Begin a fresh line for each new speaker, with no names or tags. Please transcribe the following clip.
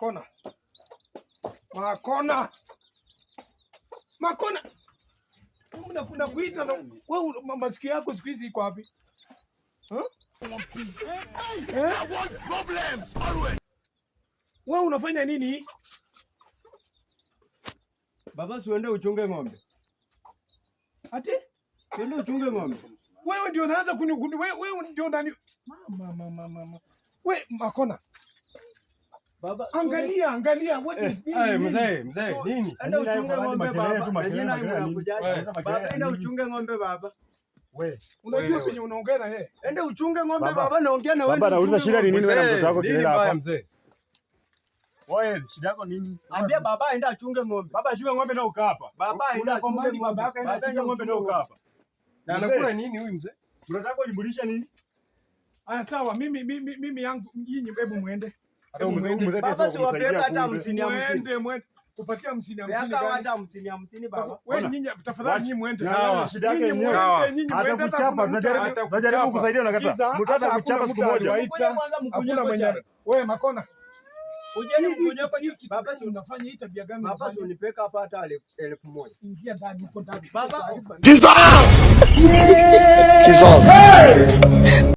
Makona. Makona. Makona. Kuna kuita na wewe, masikio yako siku hizi iko wapi? Huh? Eh? Wewe unafanya nini?
Baba, si uende uchunge ng'ombe.
Ati?
Si uende uchunge ng'ombe.
Wewe ndio unaanza kuni wewe ndio ndani. Mama mama mama. We Makona.
Baba,
angalia angalia, what is this?
Eh, mzee, mzee, nini?
Enda uchunge ng'ombe baba.
Makelele,
Na jina
makelele,
mnakujaje?
makelele.
Baba, enda uchunge ng'ombe baba.
We.
Unajua
Wewe.
penye unaongea na yeye.
Enda uchunge ng'ombe
Baba.
baba, naongea na wewe.
Baba, nauliza
uchunge
shida ni
ng'ombe.
nini wewe na
Mzee,
mtoto wako
nini
kelele
mbaya
hapa?
mzee?
Wewe, shida yako nini?
Ambia baba aenda achunge ng'ombe.
Baba achunge ng'ombe na ukaa hapa.
Baba aenda
Una
achunge
command
ng'ombe.
baba yako aenda
Baba
achunge
aenda
ng'ombe na
uchunge
ukaa hapa.
Na anakula nini huyu mzee?
Mtoto wako ulimlisha nini?
Aya sawa, mimi yangu nyinyi hebu muende.
Hata huyu mzee pia
Baba,
sio
si wapeleka
kumsaidia
hata
kumbe.
50 50.
Muende muende. Kupatia 50 50
Peleka
gani?
hata 50 50 baba.
Wewe
Ona.
nyinyi tafadhali nyinyi muende.
Sawa.
Shida yake
Nyinyi
yenyewe.
Sawa.
muende, nyinyi muende hata
Atakuchapa,
hakuna mtu
tunajaribu kusaidia unakataa.
Sikiza,
Mtoto
hata
atakuchapa
hakuna
siku
mtu
moja.
aliwaita,
Mkunywe kwanza, mkunywe
hakuna
kwa
mwenye.
chai.
Wewe Makona.
Ujeni mkunywe kwa chai. Baba, si
unafanya hii tabia gani?
Baba, si
unafanya?
unipeka hapa hata 1,000.
Ingia ndani huko ndani.
Baba.
Jesus! Jesus!